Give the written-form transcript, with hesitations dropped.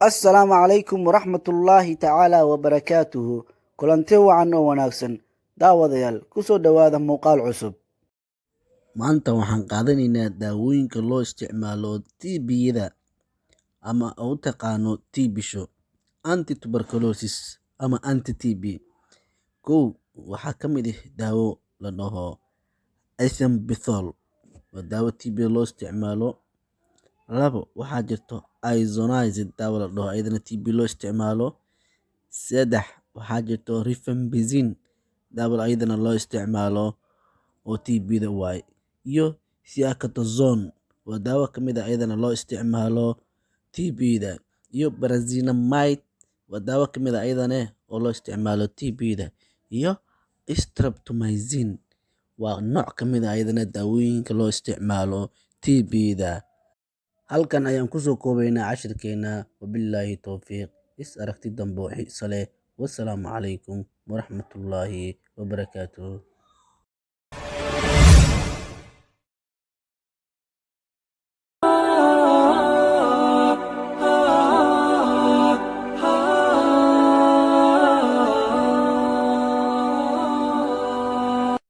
Assalaamu calaykum waraxmatullaahi tacaala wabarakaatuhu. Kulanti wacan oo wanaagsan, daawadayaal, kusoo dhowaada muuqaal cusub. Maanta waxaan qaadanaynaa daawooyinka loo isticmaalo TB-yada ama u taqaano TB-sho, anti-tuberculosis ama anti-TB. Kow, waxaa ka mid ah daawo la dhaho ethambutol, waa daawo TB loo isticmaalo. Labo, waxaa jirto isoniazid, daawo la dhaho, ayadana TB loo isticmaalo. Saddex, waxaa jirto rifampicin, daawo ayadana loo isticmaalo oo TB-da waaye, iyo thiacetazone waa daawo ka mid ah ayadana loo isticmaalo TB-da, iyo pyrazinamide waa daawo ka mid ah ayadana oo loo isticmaalo TB-da, iyo streptomycin waa nooc ka mid ah ayadana daawooyinka loo isticmaalo TB-da. Halkan ayaan kusoo koobaynaa cashirkeena. Wabillaahi towfiiq, is aragti dambe oo xiiso leh. Wasalaamu calaykum waraxmatullaahi wabarakaatuh.